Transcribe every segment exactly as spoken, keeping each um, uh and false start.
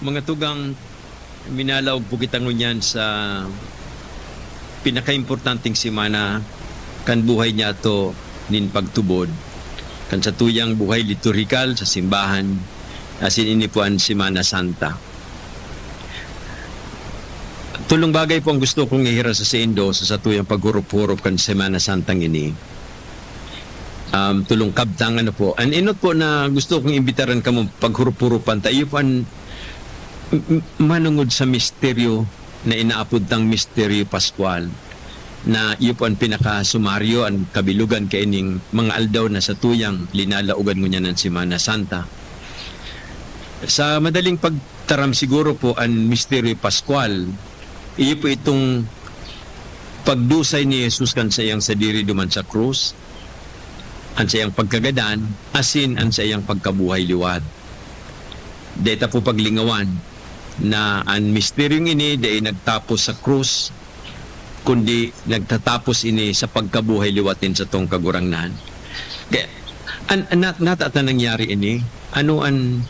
Mga tugang, minalaog po kita ngunyan sa pinakaimportanteng semana kan buhay niyato nin pagtubod kan satuyang buhay liturhikal sa simbahan, asin ini po an Semana Santa. Tolong bagay po ang gusto kong ihiras sa saindo sa satuyang paghurup-hurup kan Semana Santang ini. Um, tolong kabtang, ano po. An enot po na gusto kong imbitaran kamo paghurup-hurupan ta, iyo po an m-, m-, manongod sa misteryo na inaapod tang Misteryo Pascual, na iyo po an pinakasumaryo, an kabilugan kaining mga aldaw na satuyang linalaogan ngunyan an Semana Santa. Sa madaling pagtaram siguro po, an Misteryo Pascual, iyo po itong pagdusay ni Jesus kan saiyang sadiri duman sa krus, an saiyang pagkagadan, asin an saiyang pagkabuhay liwat. Dai ta po paglingawan na an misteryong ini dai nagtapos sa krus, kundi nagtatapos ini sa pagkabuhay liwat nin satong Kagurangnan. Kaya, an, an, nat-, nata ta nangyari ini? Ano an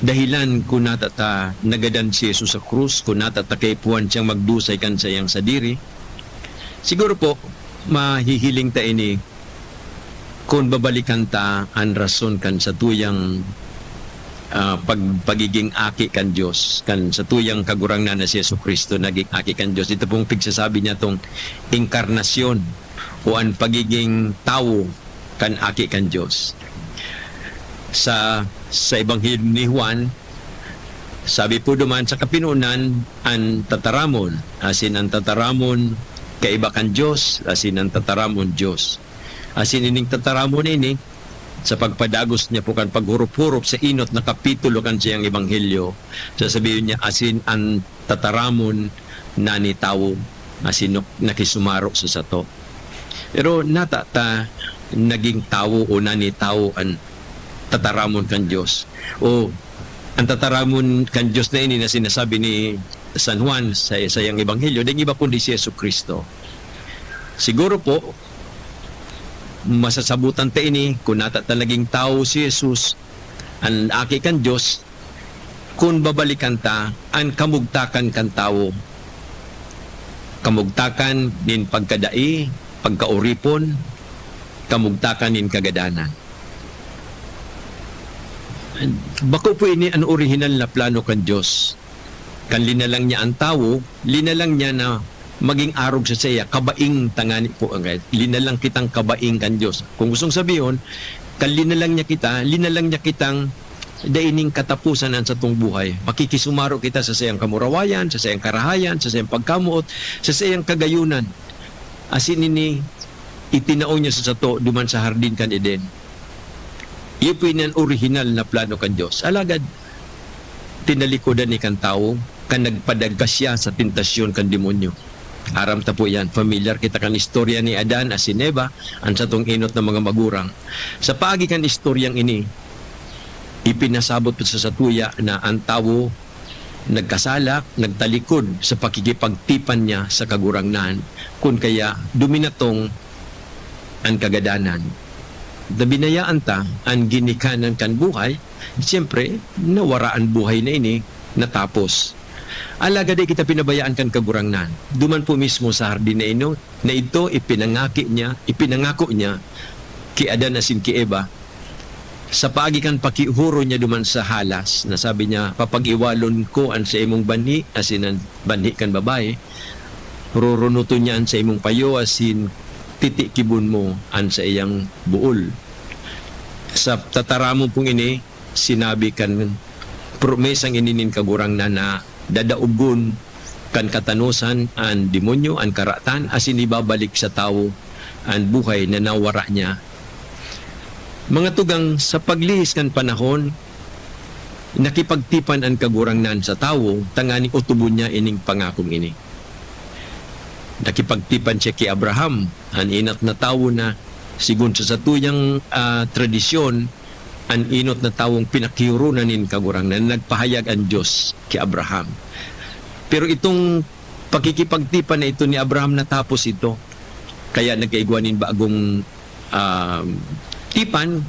dahilan kun nata ta nagadan si Jesus sa krus, kun nata ta kaipuhan siyang magdusay kan saiyang sadiri? Siguro po, mahihiling ta ini kun babalikan ta an rason kan satuyang, ah, pag-, pagiging aki kan Dios, kan satuyang Kagurangnan na si Jesu-Cristo naging aki kan Dios. Ito pong pigsasabi niya tong inkarnasyon o an pagiging tawo kan Aki kan Dios. Sa, sa Ebanghelyo ni Juan, sabi po duman, sa kapinonan, an tataramon, asin an tataramon, kaiba kan Dios, asin an tataramon, Dios. Asin ining tataramon ini, sa pagpadagos niya po kan paghurup-hurup sa enot na kapitulo kan saiyang Ebanghelyo, sasabihin niya, "Asin an tataramon nani tawo, asin nok-, nakisumaro sa sato." Pero nata ta naging tawo o nani tawo an tataramon kan Dios? O an tataramon kan Dios na ini na sinasabi ni San Juan sa saiyang Ebanghelyo, daing iba kundi si Jesu-Cristo. Siguro po, masasabotan ta ini kun nata ta naging tawo si Jesus, an Aki kan Dios, kun babalikan ta an kamugtakan kan tawo, kamugtakan nin pagkadai, pagkaoripon, kamugtakan nin kagadanan. Bako po ini an orihinal na plano kan Dios. Kan linalang niya an tawo, linalang niya na magin arog sa saiya, kabaing tangani po, okay? Linalang kitang kabaing kan Dios. Kung gustong sabihon, kan linalang niya kita, linalang niya kitang dai nin kataposan an satong buhay. Makikisumaro kita sa saiyang kamurawayan, sa saiyang karahayan, sa saiyang pagkamoot, sa saiyang kagayonan. Asin ini itinao niya sa sato duman sa hardin kan Eden. Iyo po ini an orihinal na plano kan Dios. Alagad, tinalikodan ni kan tawo, kan nagpadagkas siya sa tentasyon kan demonyo. Aram ta po iyan, familiar kita kan istorya ni Adan asin Eva, an satong enot na mga magurang. Sa paagi kan istoryang ini, ipinasabot po sa satuya na an tawo nagkasala, nagtalikod sa pakikipagtipan niya sa Kagurangnan, kun kaya duminatong an kagadanan. Ta binayaan ta an ginikanan kan buhay, siyempre, nawara an buhay na ini, natapos. Alagad dai kita pinabayaan kan Kagurangnan. Duman po mismo sa hardin na ino, na idto ipinangaki niya, ipinangako niya ki Adan asin ki Eva, sa paagi kan pakihuron niya duman sa halas, na sabi niya, "Papag-iwalon ko an saimong banhi asin an banhi kan babayi, rurunoton niya an saimong payo asin titikibon mo an saiyang buol." Sa tataramon pong ini, sinabi kan promesang ini nin Kagurangnan na dadaogon kan katanosan an demonyo, an karatan, asin ibabalik sa tawo an buhay na nawara niya. Mga tugang, sa paglihis kan panahon, nakipagtipan an Kagurangnan sa tawo tanganing otobon niya ining pangakong ini. Nakipagtipan siya ki Abraham, an enot na tawo na, sigon sa satuyang, ah, tradisyon, an enot na tawong pinakioronan nin Kagurangnan, nagpahayag an Dios ki Abraham. Pero itong pakikipagtipan na ito ni Abraham, natapos ito. Kaya nagkaigwa nin bagong, ah, tipan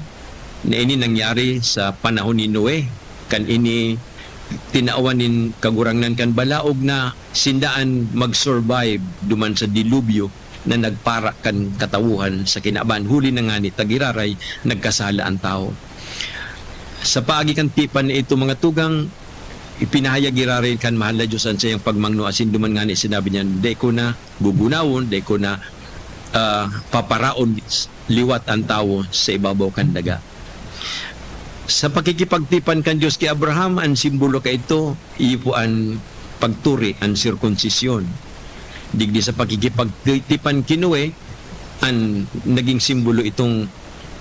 na ini nangyari sa panahon ni Noe, kan ini tinawan nin Kagurangnan kan balaog na sinda an mag-survive duman sa dilubyo na nagpara kan katawohan sa kinaban, huli na ngani ta giraray nagkasala an tawo. Sa paagi kan tipan na ito, mga tugang, ipinahayag giraray kan Mahal na Diyos an saiyang pagmangno, asin duman ngani sinabi niya, "Dai ko na gugunawon, dai ko na, ah, paparaon liwat an tawo sa ibabaw kan daga." Sa pakikipagtipan kan Diyos ki Abraham, an simbolo kaito, iyo po an pagturi, an sirkunsisyon. Digdi sa pakikipagtipan ki Noe, an naging simbolo itong,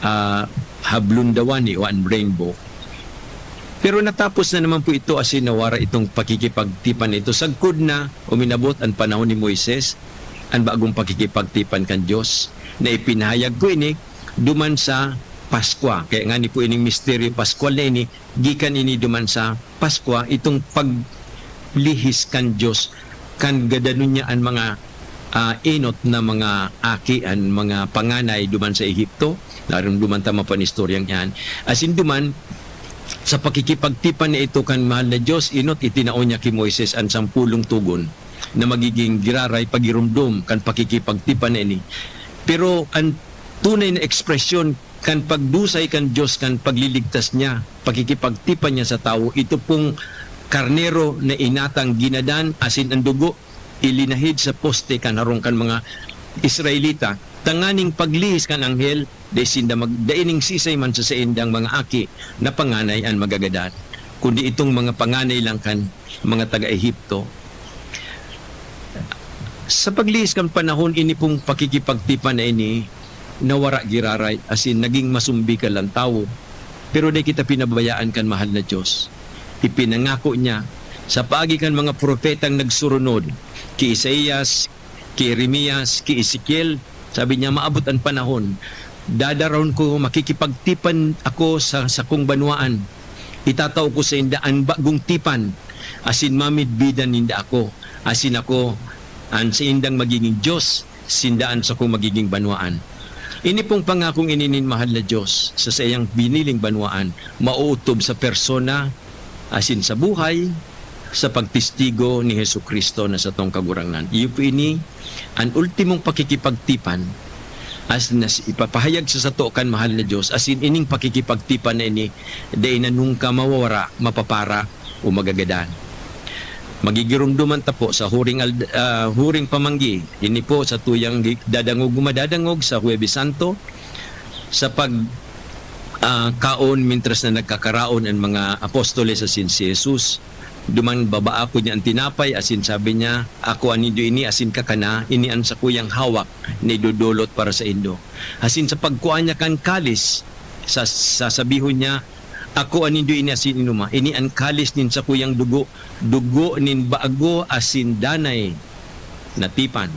ah, hablon dawani o an rainbow. Pero natapos na naman po ito asin nawara itong pakikipagtipan na ito. Sagkod na uminabot an panahon ni Moises, an bagong pakikipagtipan kan Diyos, na ipinahayag po ini duman sa Paskwa. Kaya ngani po ining misteryo Paskwal na ini, gikan ini duman sa Paskwa, itong paglihis kan Diyos, kan gadanon niya an mga, ah, enot na mga aki, an mga panganay duman sa Ehipto. Narumduman ta man po an istoryang iyan. Asin duman, sa pakikipagtipan na ito kan Mahal na Diyos, enot itinao niya ki Moises an sampolong togon na magiging giraray pagiromdom kan pakikipagtipan na ini. Pero an tunay na ekspresyon kan pagdusay kan Diyos kan pagliligtas niya, pakikipagtipan niya sa tawo, ito pong karnero na inatang ginadan asin an dugo ilinahid sa poste kan harong kan mga Israelita, tanganing paglihis kan anghel, dai sinda mag-, dai ning sisay man sa saindang mga aki na panganay an magagadan, kundi itong mga panganay lang kan mga taga-Ehipto. Sa paglihis kan panahon, ini pong pakikipagtipan na ini nawara giraray, asin naging masumbikal an tawo. Pero dai kita pinabayaan kan Mahal na Diyos. Ipinangako niya sa paagi kan mga propetang nagsurunod, ki Isaias, ki Jeremias, ki Ezekiel, sabi niya, "Maabot an panahon, dadarahon ko, makikipagtipan ako sa sakong banwaan. Itatao ko sainda an bagong tipan, asin mamidbidan ninda ako, asin ako an saindang magigin Diyos, sinda an sakong magiging banwaan." Ini pong pangakong ini nin Mahal na Diyos sa saiyang biniling banwaan, maootob sa persona asin sa buhay sa pagtestigo ni Jesu-Cristo na satong Kagurangnan. Iyo po ini an ultimong pakikipagtipan as nas-, ipapahayag sa sato kan Mahal na Diyos, asin ining pakikipagtipan na ini dai na nungka mawawara, mapapara, o magagadan. Magigiromdoman ta po sa huring ald-, ah, huring pamanggi, ini po sa tuyang gi-, dadangog, madadangog sa Huwebes Santo, sa pag, ah, kaon, mintras na nagkakaraon an mga apostoles asin si Jesus. Duman babaakon niya an tinapay asin sabi niya, "Ako an nindo ini asin kakana, ini an sakuyang hawak na idodolot para saindo." Asin sa pagkua niya kan kalis, sa-, sasabihon niya, "Ako an nindo ini asin inoma, ini an kalis nin sakuyang dugo, dugo nin bago asin danay na tipan."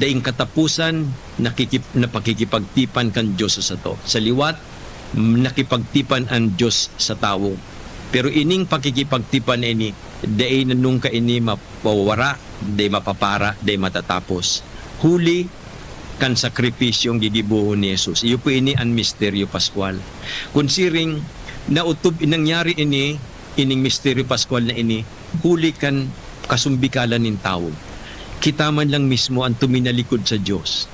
Daing kataposan, nakikip-, na pakikipagtipan kan Diyos sa sato. Sa liwat, nakipagtipan an Diyos sa tawo. Pero ining pakikipagtipan na ini, dai na nungka ini mapawara, dai mapapara, dai matatapos. Huli kan sakripisyong gigibohon ni Jesus. Iyo po ini an misteryo Paskwal. Kun siring, naotob, nangyari ini, ining misteryo Paskwal na ini, huli kan kasumbikalan nin tawo. Kita man lang mismo an tuminalikod sa Dios.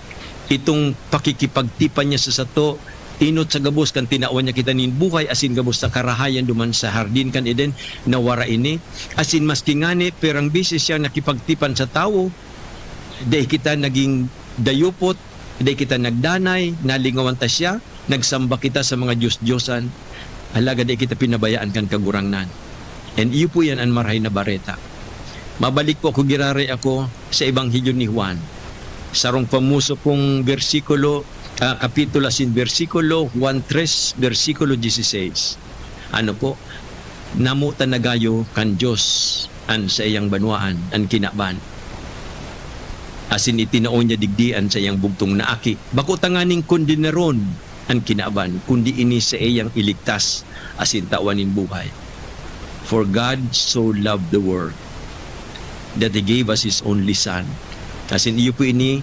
Itong pakikipagtipan niya sa sato, enot sa gabos kan tinawan niya kita nin buhay asin gabos sa karahayan duman sa hardin kan Eden, nawara ini. Asin maski ngani, pirang beses siya nakipagtipan sa tawo, dai kita naging dayupot, dai kita nagdanay, nalingawan ta siya, nagsamba kita sa mga dios-diosan, alagad dai kita pinabayaan kan Kagurangnan. And iyo po yan an Marahay na Bareta. Mabalik po ako, giraray ako sa Ebanghelyo ni Juan. Sarong famoso pong bersikulo, ah, kapitulo asin bersikulo, Juan tres, bersikulo dieciséis. Ano po? Namotan na gayo kan Dios an saiyang banwaan, an kinaban. Asin itinao niya digdi an saiyang bugtong na Aki, bako tanganing kondenaron an kinaban, kundi ini saiyang iligtas asin tawan nin buhay. For God so loved the world that He gave us His only Son. Asin iyo po ini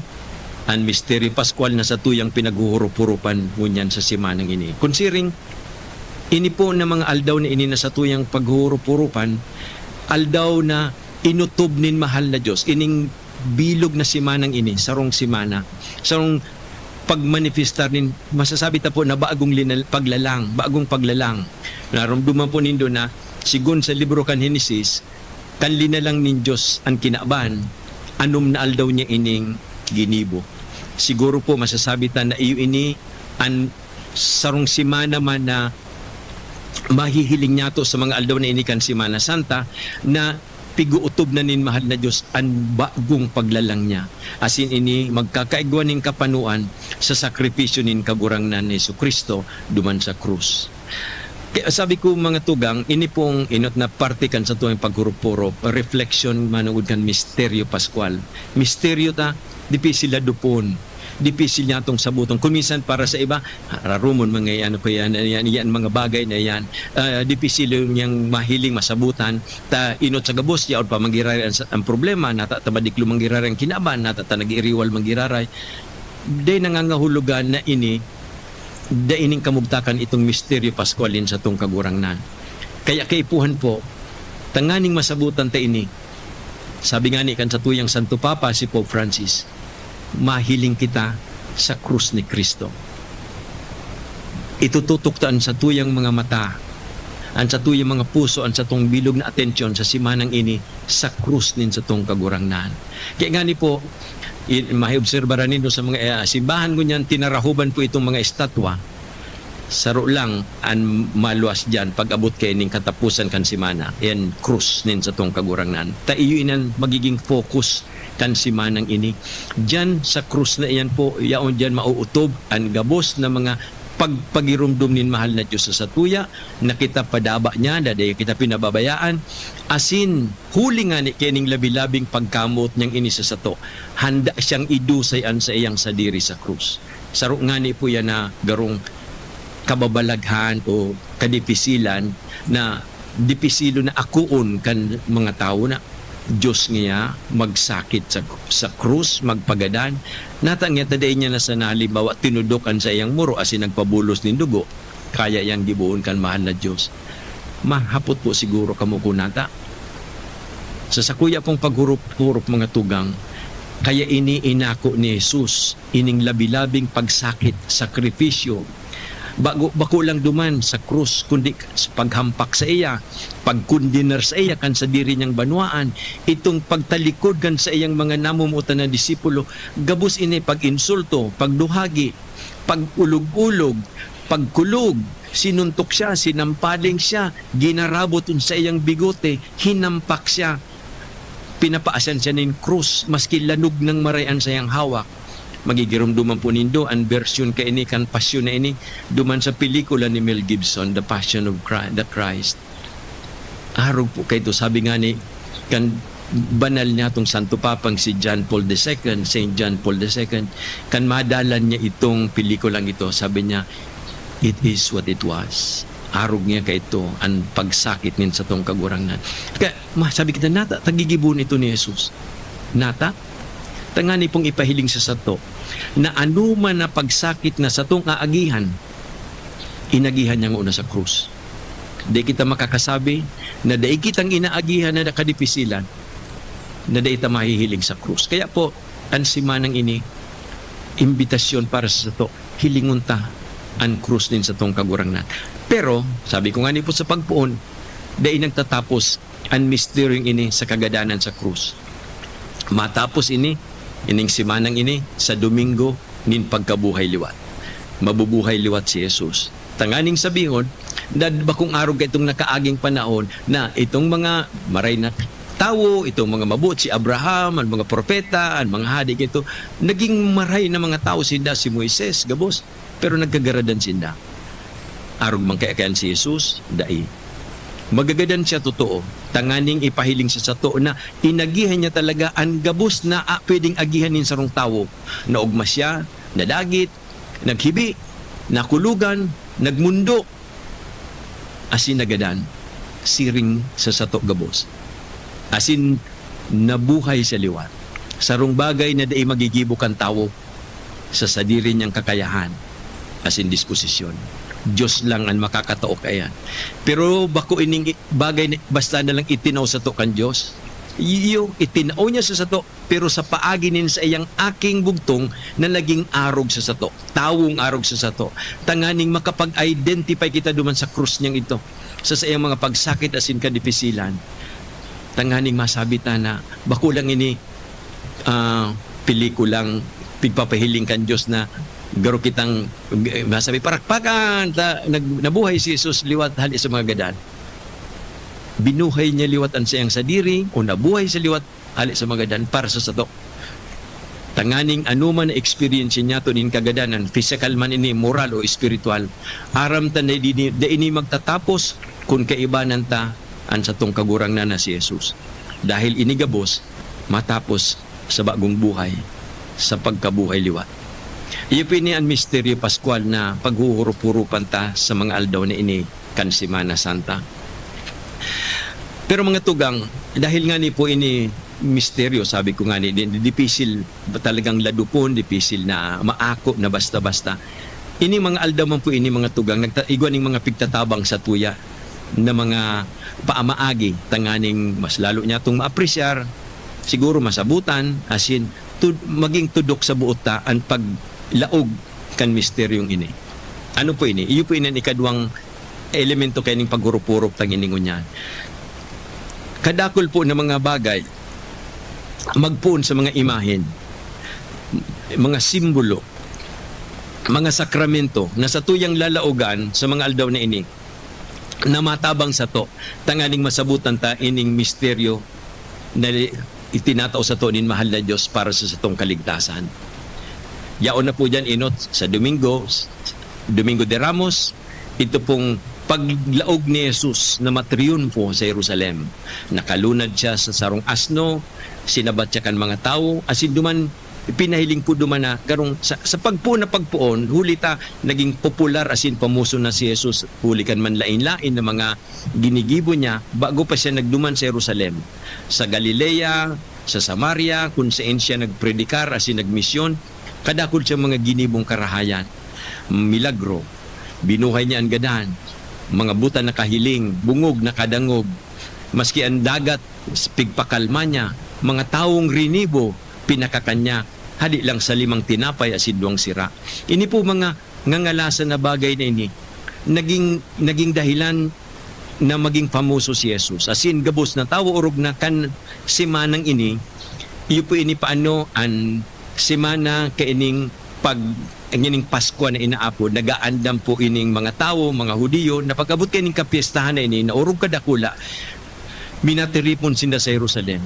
an misteryo Paskwal na satuyang pinaghuhurup-hurupan ngunyan sa semanang ini. Kun siring, Ini po na mga aldaw na ini na satuyang paghurup-urupan, aldaw na inutob nin mahal na Dios, ining bilog na semanang ini, sarong semana, sarong pagmanifestar nin, masasabi ta po na bagong linal-, paglalang, bagong paglalang. Naromdoman po nindo na, sigon sa libro kan Henesis, kan linalang nin Dios an kinaban, anom na aldaw niya ining ginibo. Siguro po masasabi ta na iyo ini an sarong semana man na mahihiling niyato sa mga aldaw na ini kan Semana Santa, na piguotob na nin mahal na Dios an bagong paglalang niya. Asin ini magkakaigwa nin kapanoan sa sakripisyo nin Kagurangnan ni Jesu-Cristo duman sa krus. Kaya sabi ko, mga tugang, ini pong inot na parte kan satuyang paghurup-hurup, refleksyon manungod kan misteryo paskwal. Misteryo ta, dipisil na dupon, dipisil niyatong sabuton. Kung minsan para sa iba, "Ah, rarumon man ngaya, ano ko yan, yan, yan mga bagay na yan." Ah, dipisil niyang mahiling, masabutan. Ta inot sa gabos, yaon pa man giraray ang sa-, ang problema, nata ta madiklo man giraray ang kinaban, nata ta nag-iriwal man giraray. Dai nangangahulugan na ini, dai nin kamugtakan itong misteryo paskwal nin satong Kagurangnan. Kaya kaipuhan po, tanganing masabutan ta ini, sabi ngani kan satuyang Santo Papa, si Pope Francis, mahiling kita sa krus ni Cristo. Itututok ta an satuyang mga mata, an satuyang mga puso, an satong bilog na atensyon sa semanang ini sa krus nin satong Kagurangnan. Kaya ngani po, i-, mahiobserbaran nindo sa mga, eh, simbahan ngunyan, tinarahoban po itong mga estatwa. Saro lang an maluwas diyan pag-abot kaining kataposan kan semana, yan krus nin satong Kagurangnan. Ta iyo inan magiging focus kan semanang ini. Diyan sa krus na iyan po, yaon diyan mauutob an gabos na mga pagpagiromdom nin mahal na Dios sa satuya, na kita padaba niya, na dai kita pinababayaan, asin huli ngani kaining labi-labing pagkamoot niyang ini sa sato, handa siyang idusay an saiyang sadiri sa krus. Saro ngani po yan na garong kababalaghan o kadipisilan na dipisilon na akoon kan mga tawo na Dios niya magsakit sa, sa krus, magpagadan. Nata niya ta dai niya na sana halimbawa tinudok an saiyang muro asin nagpabulos nin dugo, kaya yang gibohon kan mahal na Dios. Mahapot po siguro kamo kun nata. Sa sakuya pong paghurup-hurup, mga tugang, kaya ini inako ni Jesus, ining labi-labing pagsakit, sakripisyo. Bago, bako lang duman sa krus, kundi sa paghampak saiya, pagkondenar saiya kan sadiri niyang banwaan, itong pagtalikod kan saiyang mga namomotan na disipulo, gabos ini pag-insulto, pagduhagi, pag-ulog-ulog, pagkulog, sinuntok siya, sinampaling siya, ginarabot an saiyang bigote, hinampak siya, pinapaasyan siya nin krus, maski lanog nang maray an saiyang hawak. Magigiromdoman po nindo an bersyon kaini kan pasyon na ini duman sa pelikula ni Mel Gibson, The Passion of Chri-, the Christ. Arog po kaito, sabi ngani kan banal niyatong Santo Papang si John Paul the Second, Saint John Paul the Second, kan madalan niya itong pelikulang ito, sabi niya, "It is what it was." Arog niya kaito an pagsakit nin satong Kagurangnan. Kaya, ma-, sabi kita, nata ta gigibohon ito ni Jesus. Nata, tangani pong ipahiling sa sato na anoman na pagsakit na satong aagihan, inagihan niya ngona sa krus. Di kita makakasabi na dai kitang inaagihan na kadipisilan na dai ta mahihiling sa krus. Kaya po, an semanang ini, imbitasyon para sa sato, hilingon ta an krus nin satong Kagurangnan. Pero, sabi ko ngani po sa pagpoon, dai nagtatapos an misteryong ini sa kagadanan sa krus. Matapos ini, ining semanang ini, sa Domingo nin pagkabuhay liwat. Mabubuhay liwat si Jesus. Tanganing sabihon, dad-, bakong arog kaitong nakaaging panahon na itong mga maray na tawo, itong mga mabuot, si Abraham, an mga propeta, an mga hade, ito, naging maray na mga tawo sinda, si Moises, gabos, pero nagkagaradan sinda. Arog man kaya kaiyan si Jesus? Dai. Magagadan siya, totoo, tanganing ipahiling sa sato na inagihan niya talaga an gabos na, ah, pwedeng agihan nin sarong tawo. Naogma siya, nadagit, naghibi, nakulogan, nagmundo, asin nagadan, siring sa sato gabos. Asin nabuhay siya liwat. Sarong bagay na dai magigibo kan tawo sa sadiri niyang kakayahan asin disposisyon. Dios lang an makakatao kaiyan. Pero bako ining i-, bagay na basta na lang itinao sato kan Dios. Iyo, itinao niya sa sato, pero sa paagi nin saiyang aking bugtong na naging arog sa sato, tawong arog sa sato, tanganing makapag-identify kita duman sa krus niyang idto, sa saiyang mga pagsakit asin kadipisilan. Tanganing masabi ta na bako lang ini, ah, pelikulang pigpapahiling kan Dios na garo kitang, eh, masabi, "Parakpakan ta, nag-, nabuhay si Jesus liwat hali sa mga gadan." Binuhay niya liwat an saiyang sadiri o nabuhay siya liwat hali sa mga gadan para sa sato. Tanganing anoman na eksperyensya niyato nin kagadanan, pisikal man ini, moral o espiritual, aram ta na di, di, dai ini magtatapos kun kaibanan ta an satong Kagurangnan na si Jesus. Dahil ini gabos matapos sa bagong buhay, sa pagkabuhay liwat. Iyo po ini an misteryo paskwal na paghuhurup-hurupan ta sa mga aldaw na ini kan Semana Santa. Pero mga tugang, dahil ngani po ini misteryo, sabi ko ngani, di-, di-, dipisil, talagang ladupon, dipisil na maako na basta-basta. Ini mga aldaw man po ini, mga tugang, nagta-, igwa ning mga pigtatabang satuya na mga paamaagi, tanganing mas lalo niyatong maapresyar, siguro masabutan, asin tud-, maging tudok sa buot ta an paglaog kan misteryong ini. Ano po ini? Iyo po ini an ikaduwang elemento kaining paghurup-hurup tang ini ngunyan. Kadakul po na mga bagay, magpoon sa mga imahen, mga simbolo, mga sakramento na satuyang lalaogan sa mga aldaw na ini, na matabang sato, tanganing masabutan ta ining misteryo na itinatao sato nin mahal na Dios para sa satong kaligtasan. Yaon na po diyan, enot sa Domingo, Domingo de Ramos, ito pong paglaog ni Jesus na matriyunfo sa Jerusalem. Nakalunad siya sa sarong asno, sinabat siya kan mga tawo, asin duman ipinahiling po duman na garong sa, sa pagpoon na pagpoon, huli ta naging popular asin pamoso na si Jesus huli kan manlaen-laen na mga ginigibo niya bago pa siya nagduman sa Jerusalem. Sa Galilea, sa Samaria, kun saen siya nagpredikar asin nagmisyon, kadakul siyang mga ginibong karahayan, milagro, binuhay niya an gadan, mga buta nakahiling, bungog nakadangog, maski an dagat pigpakalma niya, mga tawong rinibo, pinakakan niya, hadi lang sa limang tinapay asin duwang sira. Ini po mga ngangalasan na bagay na ini, naging, naging dahilan na maging pamoso si Jesus. Asin gabos na tawo orog na kan semanang ini, iyo po ini paano an semana kaining pag, ining Paskwa na inaapod, nagaandam po ining mga tawo, mga Judio, na pag-abot kaining kapyestahan na ini, na orog kadakula, minatiripon sinda sa Jerusalem,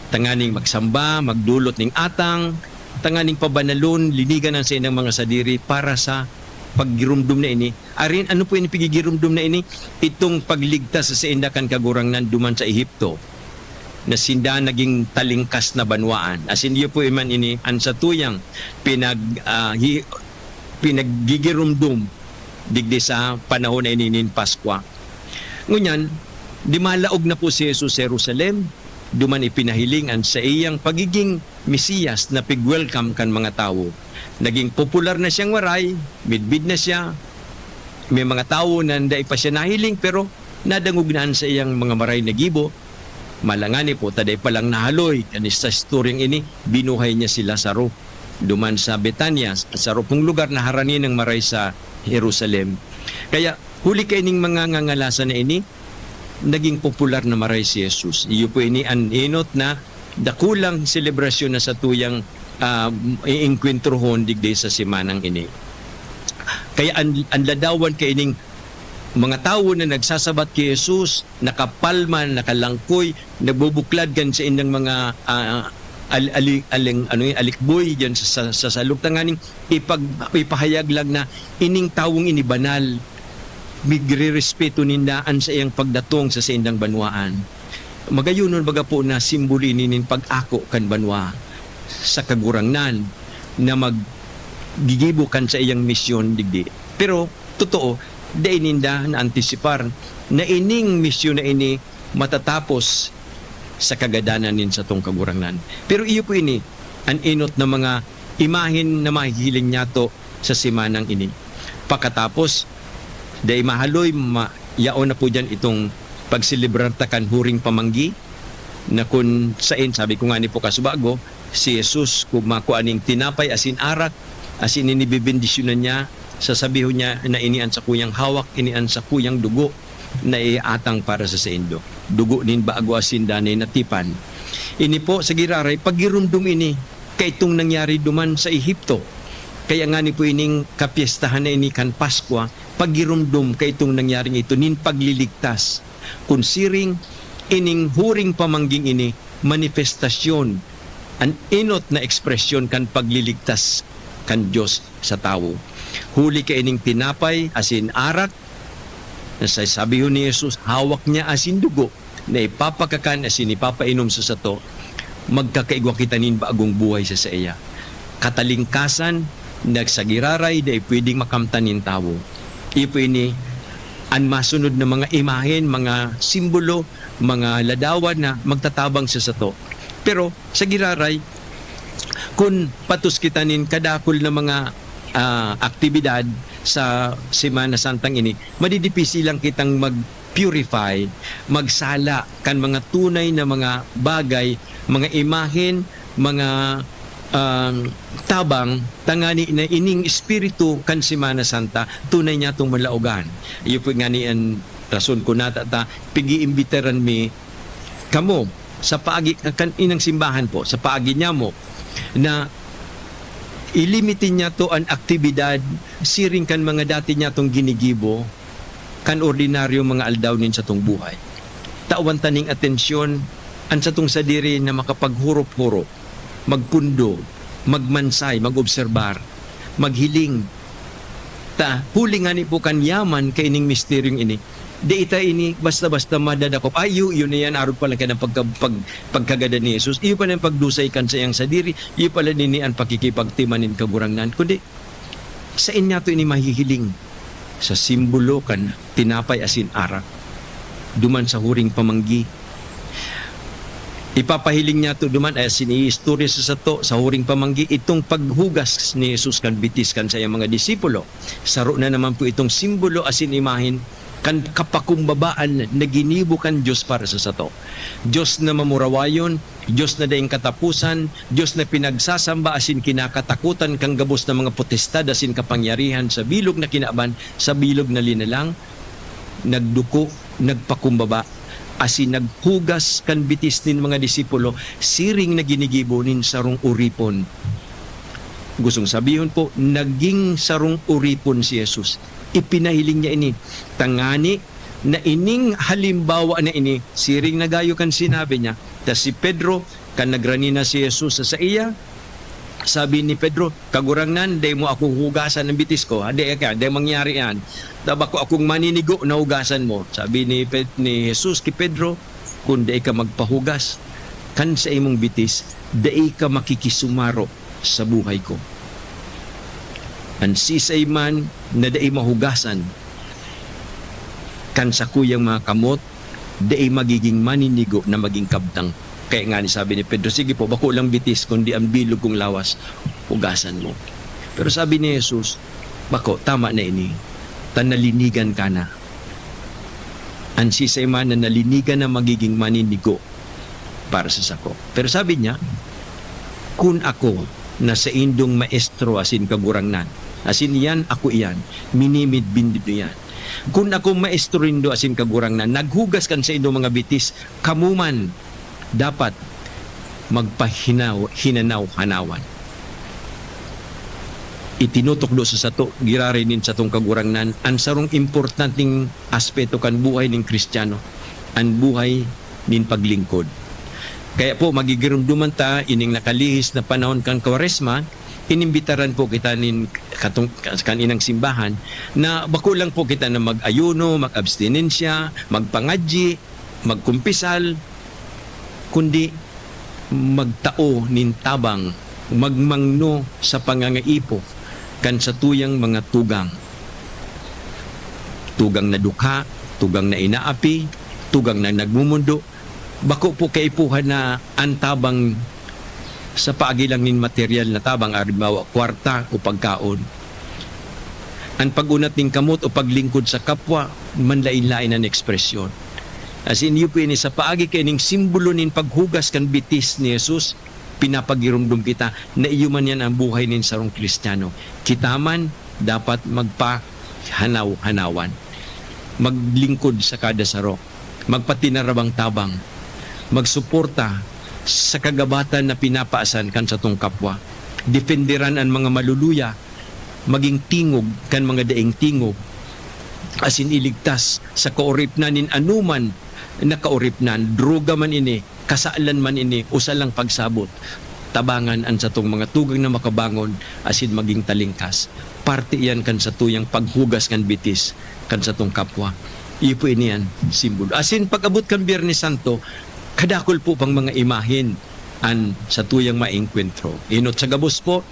tanganing magsamba, magdolot ning atang, tanganing pabanalon, linigan an saindang mga sadiri para sa paggiromdom na ini. Arin, ano po ini pigigiromdom na ini? Itong pagligtas sa sainda kan Kagurangnan duman sa Ehipto, na sinda naging talingkas na banwaan. Asin iyo po man ini an satuyang pinag-, ah, hi-, pinaggigiromdom digdi sa panahon na ini nin Paskwa. Ngunyan, dimalaog na po si Jesus sa Jerusalem, duman ipinahiling an saiyang pagiging Mesiyas na pig-welcome kan mga tawo. Naging popular na siyang maray, midbid na siya. May mga tawo na dai pa siya nahiling, pero nadangog na an saiyang mga maray na gibo. Malangani po, ta dai pa lang nahaloy kan sa istoryang ini, binuhay niya si Lazaro duman sa Betania, sa saro pong lugar na harani nang maray sa Jerusalem. Kaya, huli kaining mga ngangalasan na ini, naging popular na maray si Jesus. Iyo po ini an enot na dakulang selebrasyon na satuyang, ah, iengkwentrohon digdi sa semanang ini. Kaya an, an ladawan kaining mga tawo na nagsasabat ki Jesus, nakapalman, nakalangkoy, nagbubuklad kan saindang mga, ah, al-, ali-, aling, ano yun, alikboy diyan sa, sa, sa salog, tanganing ipag-, ipahayag lang na ining tawong ini banal, migrerespeto ninda an saiyang pagdatong sa saindang banwaan. Magayonon baga po na simbolo ini nin pag-ako kan banwa sa Kagurangnan na maggigibo kan saiyang misyon digdi. Pero, totoo, dai ninda naantisipar na ining misyon na ini matatapos sa kagadanan nin satong Kagurangnan. Pero iyo po ini, an enot na mga imahen na mahihiling niyato sa semanang ini. Pakatapos, Dai mahaloy, ma-, yaon na po diyan itong pagselebrar ta kan huring pamanggi, na kun sain, sabi ko ngani po kasubago, si Jesus kumakua nin tinapay asin arak, asin ini bebendisyonan niya, sasabihon niya na ini an sakuyang hawak, ini an sakuyang dugo na iatang para sa saindo, dugo nin bago asin danay na tipan. Ini po sa giraray, paggiromdom ini kaitong nangyari duman sa Ehipto. Kaya ngani po ining kapyestahan na ini kan Paskwa, paggiromdom kaitong nangyaring ito nin pagliligtas. Kun siring, ining huring pamangging ini, manifestasyon, an enot na ekspresyon kan pagliligtas kan Dios sa tawo. Huli kaining tinapay asin arak, na sa sabihon ni Jesus, hawak niya asin dugo na ipapakakan asin ipapainom sa sato, magkakaigwa kita nin bagong buhay sa saiya. Katalingkasan, nagsagiraray, dai pwedeng makamtan nin tawo. Iyo po ini an masunod na mga imahen, mga simbolo, mga ladawan na magtatabang sa sato. Pero sa giraray, kun patos kita nin kadakul na mga, ah, aktibidad sa Semana Santang ini, madidipisi lang kitang mag-purify, magsala kan mga tunay na mga bagay, mga imahen, mga, um, tabang, tangani na ining espiritu kan Semana Santa, tunay niyatong malaogan. Iyo po ngani an rason kun nata ta pig-iimbitaran mi kamo sa paagi kan inang simbahan po, sa paagi niyamo, na ilimiti niyato an aktibidad siring kan mga dati niyatong ginigibo kan ordinaryong mga aldaw nin satong buhay. Tawan ta nin atensyon an satong sadiri na makapaghurop-hurop, magpundo, magmansay, mag-obserbar, maghiling. Ta, huli ngani po kan yaman kaining misteryong ini, dai ta ini basta-basta madadakop. Ay, iyo, iyo na yan, arog pa lang kan pagka-, pag-, pagkagadan ni Jesus. Iyo pa lang pagdusay kan saiyang sadiri, iyo pa lang ini an pakikipagtima nin Kagurangnan. Kundi, saen niyato ini mahihiling? Sa simbolo kan tinapay asin arak, duman sa huring pamanggi. Ipapahiling niyato duman, asin iistorya sa sato sa huring pamanggi, itong paghugas ni Jesus kan bitis kan saiyang mga disipulo. Saro na naman po itong simbolo asin imahen kan kapakumbabaan na ginibo kan Dios para sa sato. Dios na mamurawayon, Dios na daing kataposan, Dios na pinagsasamba asin kinakatakotan kan gabos na mga potestad asin kapangyarihan sa bilog na kinaban, sa bilog na linalang, nagduko, nagpakumbaba, asin naghugas kan bitis nin mga disipulo, siring na ginigibo nin sarong oripon. Gustong sabihon po, naging sarong oripon si Jesus. Ipinahiling niya ini, tangani na ining halimbawa na ini, siring na gayo kan sinabi niya, ta si Pedro, kan nagrani na si Jesus sa saiya, sabi ni Pedro, "Kagurangnan, dai mo ako hugasan ang bitis ko, ha? Dai ka, dai mangyari yan. Ta bako akong maninigo na hugasan mo." Sabi ni Ped-, ni Jesus ki Pedro, "Kun dai ka magpahugas kan saimong bitis, dai ka makikisumaro sa buhay ko." An siisay man na dai mahugasan kan sakuyang mga kamot, dai magiging maninigo na maging kabtang. Kaya nga ni sabi ni Pedro, "Sige po, bako lang bitis, kundi ang bilog kong lawas, hugasan mo." Pero sabi ni Jesus, "Bako, tama na ini, ta nalinigan ka na. An siisay man na nalinigan na magiging maninigo para sa sako." Pero sabi niya, "Kun ako na saindong maestro asin kagurangnan, asin iyan ako iyan, minimidbid nindo iyan. Kun ako maestro nindo asin kagurangnan, naghugas kan saindong mga bitis, kamo man dapat magpahinaw-, hinanaw-hanawan." Itinutukdo sa sato, giraray nin satong Kagurangnan, an sarong importanteng aspeto kan buhay nin Kristiyano, an buhay nin paglingkod. Kaya po, magigiromdoman ta ining nakalihis na panahon kan Kwaresma, inimbitaran po kita nin katong-, kan inang simbahan na bako lang po kita na mag-ayuno, mag-abstinensya, magpangadyi, magkumpisal, kundi magtao nin tabang, magmangno sa pangangaipo kan satuyang mga tugang. Tugang na dukha, tugang na inaapi, tugang na nagmumundo, bako po kaipuhan na an tabang sa paagi lang nin materyal na tabang, halimbawa, kwarta o pagkaon. An pag-unat nin kamot o paglingkod sa kapwa, manlaen-laen an ekspresyon. As in, iyo po ini sa paagi kaining simbolo nin paghugas kan bitis ni Jesus, pinapagiromdom kita na iyo man yan ang buhay nin sarong Kristiyano. Kita man dapat magpahanaw-hanawan, maglingkod sa kada saro, magpatinarabang-tabang, magsuporta sa kagabatan na pinapaasan kan satong kapwa, dependeran an mga maluluya, magin tingog kan mga daing tingog, asin iligtas sa kaoripnan nin anoman na kaoripnan, droga man ini, kasalan man ini, o salang pagsabot. Tabangan an satong mga tugang na makabangon asin magin talingkas. Parte iyan kan satuyang paghugas kan bitis kan satong kapwa. Iyo po ini an simbolo. Asin pag-abot kan Biyernes Santo, kadakul po pang mga imahen an satuyang maengkwentro. Enot sa gabos po,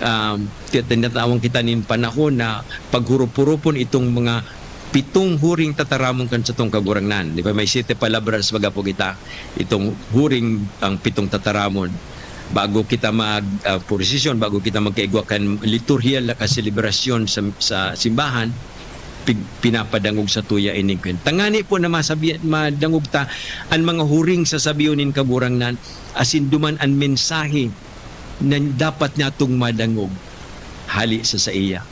um, ti-, tinatawan kita nin panahon na paghurup-hurupon itong mga pitong huring tataramon kan satong Kagurangnan. Di ba, may siete palabras, baga po kita, itong huring ang pitong tataramon. Bago kita mag, ah, prosesyon, bago kita magkaigwa kan liturhiyal na kaselebrasyon sa, sa simbahan, pig-, pinapadangog sa tuya ining kwen-, tangani po na masabi-, madangog ta an mga huring sasabihon nin Kagurangnan, asin duman an mensahe na dapat natong madangog hali sa saiya.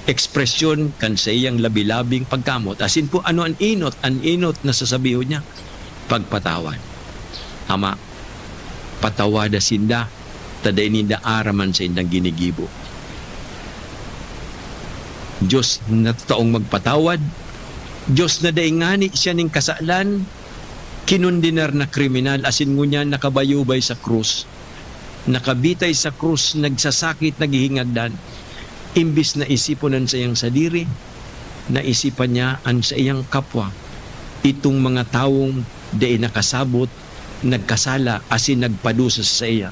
Ekspresyon kan saiyang labi-labing pagkamot. Asin po, ano an enot? An enot na sasabihon niya, pagpatawad. Ama, patawada sinda, ta dai ninda aram an saindang ginigibo. Dios na totoong magpatawad, Dios na dai ngani siya nin kasalan, kinondenar na kriminal, asin ngunyan nakabayubay sa krus. Nakabitay sa krus, nagsasakit, naghihingagdan. Imbis na isipon an saiyang sadiri, naisipan niya an saiyang kapwa. Itong mga tawong dai nakasabot, nagkasala, asin nagpadusa sa saiya.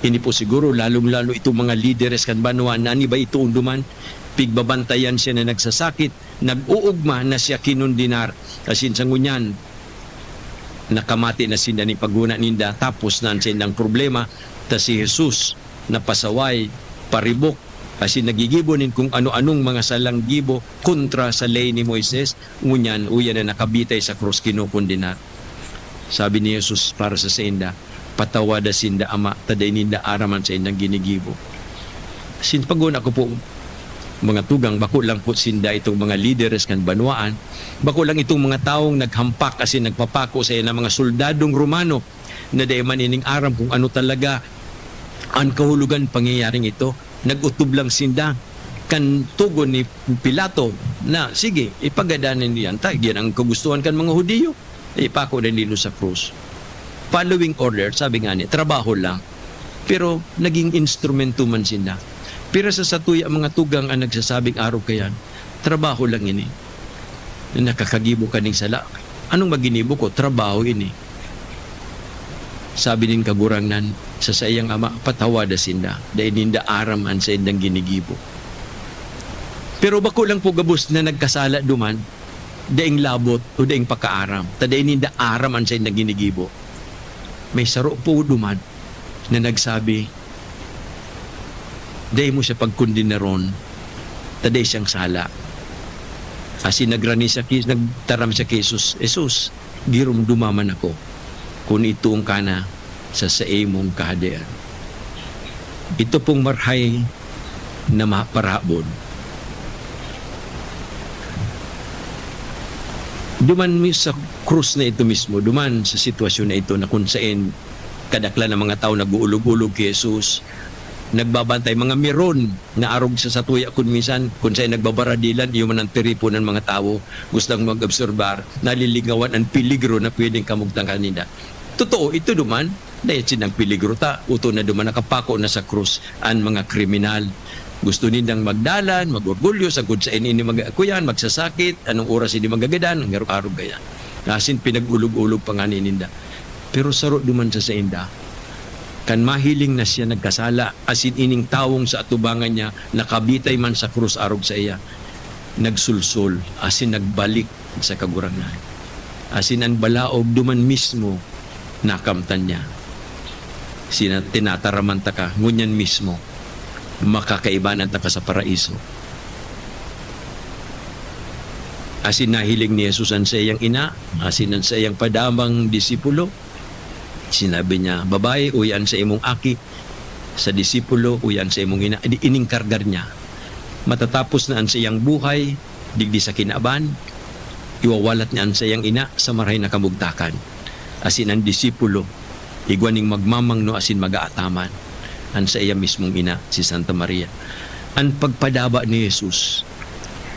Ini po siguro, lalong-lalo itong mga lideres kan banwa na an iba itoon duman, pigbabantayan siya na nagsasakit, nag-uugma na siya kinondenar, asin sa ngunyan, nakamati na sinda nin paghona ninda, tapos na an saindang problema, ta si Jesus napasaway, paribok, asin nagigibo nin kung ano-anong mga salang gibo kontra sa ley ni Moises, ngunyan, uya na nakabitay sa krus, kinokondenar. Sabi ni Jesus para sa sainda, "Patawada sinda, Ama, ta dai ninda aram an saindang ginigibo." Sin paguna ko po, mga tugang, bako lang po sinda itong mga lideres kan banwaan, bako lang itong mga tawong naghampak asin nagpapako sa na mga soldadong Romano na dai man ining aram kung ano talaga an kahulogan pangyayaring ito. Nag-otob lang sinda kan tugon ni Pilato na, "Sige, ipagadan niyan ta, iyan ang kagustuhan kan mga Judio." Ipako na nilo sa krus. Following order, sabi nga ni, trabaho lang. Pero naging instrumento man sinda. Pero sa satuya, mga tugang an nagsasabing arog kaiyan, trabaho lang ini. Nakakagibo ka ning sala. Anong maginibo ko? Trabaho ini. Sabi nin Kagurangnan sa saiyang ama, "Patawada sinda, dai ninda aram an saindang ginigibo." Pero bako lang po gabos na nagkasala duman, daing labot o daing pakaaram, ta dai ninda aram an saindang ginigibo. May saro po duman na nagsabi, "Dai mo siya pagkondenaron, ta dai siyang sala." Asin nagrani siya ki-, nagtaram siya ki Jesus, "Jesus, giromdoma man ako kun itoon ka na sa saimong Kahadean." Ito pong marahay na ma-, parahabon. Duman mi-, sa krus na ito mismo, duman sa sitwasyon na ito na kung saen kadaklan ang mga tawo nag-uulog-ulog ki Jesus, nagbabantay, mga miron na arog sa satuya kun minsan, kun saen nagbabaradilan, iyo man ang tiripon ng mga tawo, gustang mag-obserbar, nalilingawan ang peligro na pwedeng kamugtan kanina. Totoo, ito duman, dahil sinang peligro ta, uto na duman nakapako na sa krus an mga kriminal. Gusto nindang magdalan, mag-orgulyo, sagkod saen ini mag-, kuyan, magsasakit, anong oras ini magagadan, ang arog-arog kaya. Asin pinag-ulog-ulog pa ngani ninda. Pero saro duman sa sainda, kan mahiling na siya nagkasala, asin ining tawong sa atubangan niya, nakabitay man sa krus arog saiya, nagsulsol, asin nagbalik sa Kagurangnan. Asin an balaog duman mismo nakamtan niya. Sina-, tinataraman taka, ngunyan mismo, makakaibanan taka sa paraiso. Asin nahiling ni Jesus an saiyang ina, asin an saiyang padamang disipulo. Sinabi niya, "Babayi, uya an saimong aki." Sa disipulo, "Uya an saimong ina." Di iningkargar niya. Matatapos na an saiyang buhay, digdi sa kinaban, iwawalat niya an saiyang ina sa marahay na kamugtakan. Asin an disipulo, igwa ning magmamangno asin mag-aataman, an saiya mismong ina, si Santa Maria. An pagpadaba ni Jesus,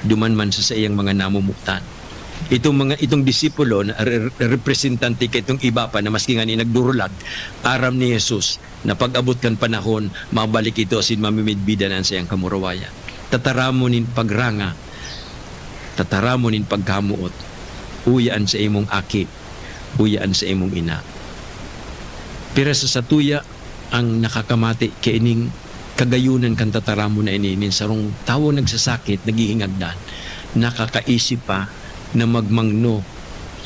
duman man sa saiyang mga namomotan. Itong mga, itong disipulo na re-, representante kaitong iba pa na maski ngani nagdurulag, aram ni Jesus na pag-abot kan panahon, mabalik ito asin mamimidbidan an saiyang kamurawayan. Tataramon nin pagranga, tataramon nin pagkamoot, uya an saimong aki, uya an saimong ina. Pero sa satuya, ang nakakamati kaining kagayonan kan tataramon na ini, nin sarong tawo nagsasakit, naghihingagdan, nakakaisip pa na magmangno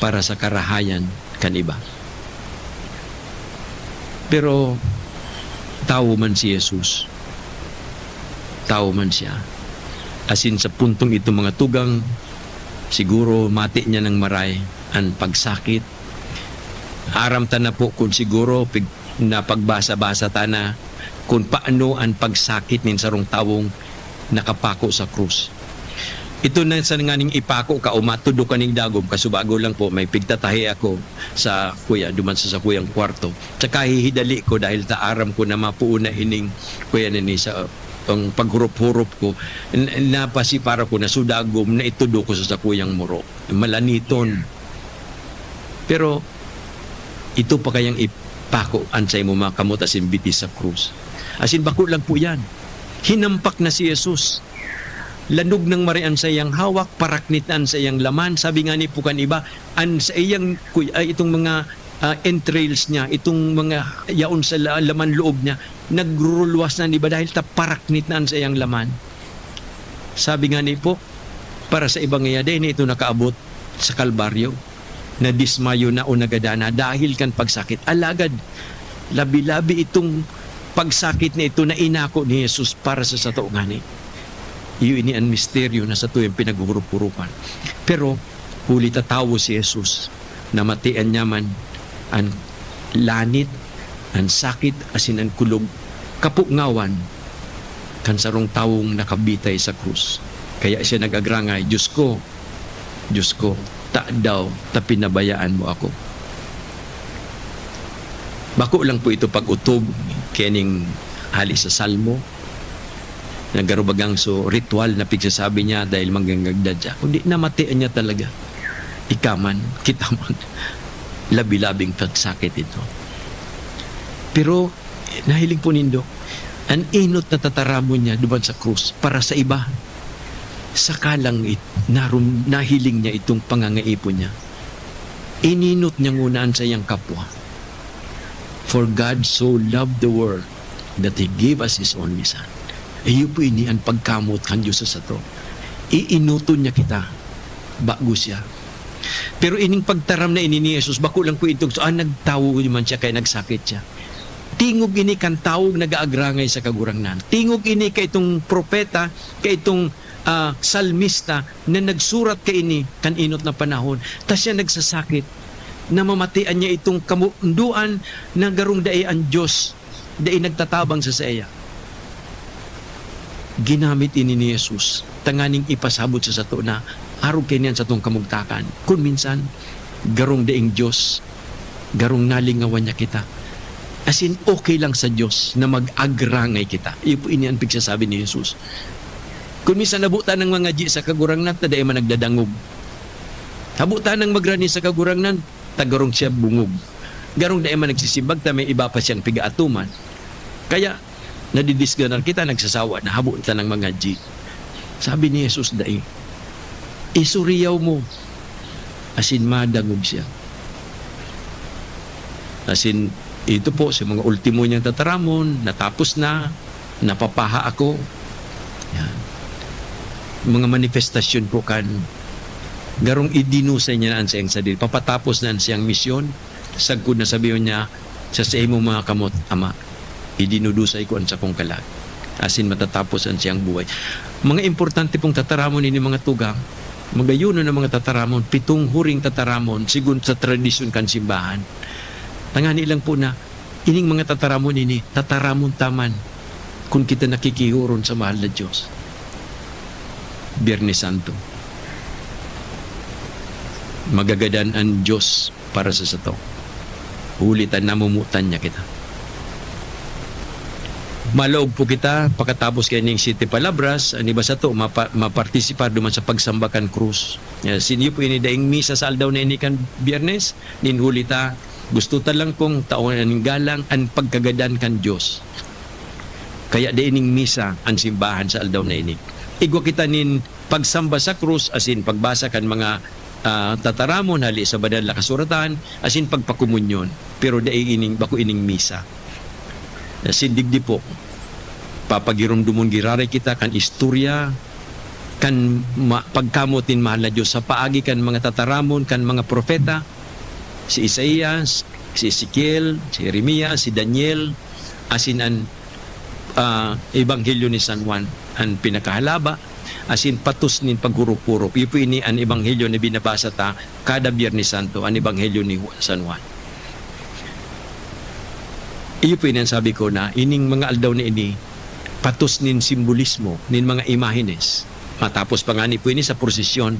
para sa karahayan kan iba. Pero tawo man si Jesus. Tawo man siya. Asin sa puntong ito, mga tugang, siguro mati niya nang maray an pagsakit. Aram ta na po kun siguro pig-, napagbasa-basa ta na kun paano an pagsakit nin sarong tawong nakapako sa krus. Ito na sa nganing ipako ka o matudok ka ning dagom, kasubago lang po, may pigtatahi ako sa kuya, duman sa sakuyang kwarto. Tsaka hihidali ko dahil ta aram ko na mapuon na ining kuya na ni sa ang paghurup-hurup ko, n-, napasipara ko na so dagom na itudo ko sa sakuyang muro. Malaniton. Pero ito pa kayang ipako an saimo mga kamot asin bitis sa krus. Asin bako lang po yan. Hinampak na si Jesus. Lanog nang mari an saiyang hawak, paraknit na an saiyang laman. Sabi nga ni po kan iba, an saiyang kuy-, ay, itong mga, ah, entrails niya, itong mga yaon sa la-, laman loob niya, nagruruluwas na an iba dahil ta paraknit na an saiyang laman. Sabi nga ni po, para sa iba ngaya, dai na ito nakaabot sa Kalbaryo, nadismayo na o nagada na dahil kan pagsakit. Alagad, labi-labi itong pagsakit na ito na inako ni Jesus para sa sato ngani. Iyo ini an misteryo na satuyang pinaghuhurup-hurupan. Pero huli ta tawo si Jesus, namatian niya man an lanit, an sakit, asin an kulog, kapungawan kan sarong tawong nakabitay sa krus. Kaya siya nag-agrangay, "Diyos ko, Diyos ko, tadaw ta pinabayaan mo ako?" Bako lang po ito pag-otob kaning hali sa Salmo, na garo bagang so ritual na pigsasabi niya dahil manggangagdan siya, kundi namatian niya talaga. Ika man, kita man, labi-labing pagsakit ito. Pero, nahiling po nindo, an enot na tataramon niya duman sa krus para sa iba. Saka lang it-, narum-, nahiling niya itong pangangaipo niya. Inenot niya nguna an saiyang kapwa. "For God so loved the world that He gave us His only Son." Iyo po ini an pagkamoot kan Dios sa sato. Ienoton niya kita, bago siya. Pero ining pagtaram na ini ni Jesus, bako lang po itong, ah, nagtawo man siya kaya nagsakit siya. Tingog ini kan tawong nag-aagrangay sa Kagurangnan. Tingog ini kaitong propeta, kaitong, ah, salmista na nagsurat kaini kan enot na panahon. Ta siya nagsasakit. Namamatian niya itong kamundoan na garong dai an Dios, dai nagtatabang sa saiya. Ginamit ini ni Jesus tanganing ipasabot sa sato na arog kaini an satong kamugtakan. Kun minsan, garong daing Dios, garong nalingawan niya kita. As in, okay lang sa Dios na mag-agrangay kita. Iyo po ini an pigsasabi ni Jesus. Kun minsan, habo ta nang mangadyi sa Kagurangnan ta dai man nagdadangog. Habo ta nang magrani sa Kagurangnan ta garong siya bungog. Garong dai man nagsisimbag ta may iba pa siyang pigaatuman. Kaya, nadidisganar kita, nagsasawa na, habo ta nang mangadyi. Sabi ni Jesus, "Dai. Isuriyaw mo." As in, madangog siya. As in, ito po, sa mga ultimo niyang tataramon, natapos na, napapaha ako. Yan. Mga manifestasyon po kan garong idinusay niya na an saiyang sadiri. Papatapos na an siyang misyon, sagkod na sabihon niya, "Sa saimong mga kamot, Ama, idinudusay ko an sakong kalag." Asin matatapos an siyang buhay. Mga importante pong tataramon ini, mga tugang, Magayunon an mga tataramon, pitong huring tataramon, sigon sa tradisyon kan simbahan. Tangani lang po na ining mga tataramon ini, tataramon ta man kun kita nakikihoron sa mahal na Dios. Biyernes Santo. Magagadan an Dios para sa sato. Huli ta namomotan niya kita. Malaog po kita, pakatapos kaining Siete Palabras, an iba sato mapa-, mapartisipar duman sa pagsamba kan krus. Ya, sinyo po ini daing misa sa aldaw na ini kan Biyernes, nin huli ta, gusto ta lang pong taon an galang an pagkagadan kan Dios. Kaya dai ning misa an simbahan sa aldaw na ini. Igwa kita nin pagsamba sa krus asin pagbasa kan mga, ah, tataramon hali sa Banal na Kasuratan asin pagpakomunyon. Pero dai ining, bako ining misa. Asin digdi po, papagiromdomon giraray kita kan istorya, kan ma-, pagkamot nin mahal na Dios sa paagi kan mga tataramon kan mga propeta, si Isaias, si Ezekiel, si Jeremias, si Daniel, asin an, ah, Ebanghelyo ni San Juan, an pinakahalaba, asin patos nin paghurop-hurop. Iyo po ini an Ebanghelyo na binabasa ta kada Biyernes Santo, an Ebanghelyo ni Ju-, San Juan. Iyo po ini an sabi ko na ining mga aldaw na ini, patos nin simbolismo, nin mga imahenes. Matapos pa ngani po ini sa prosesyon.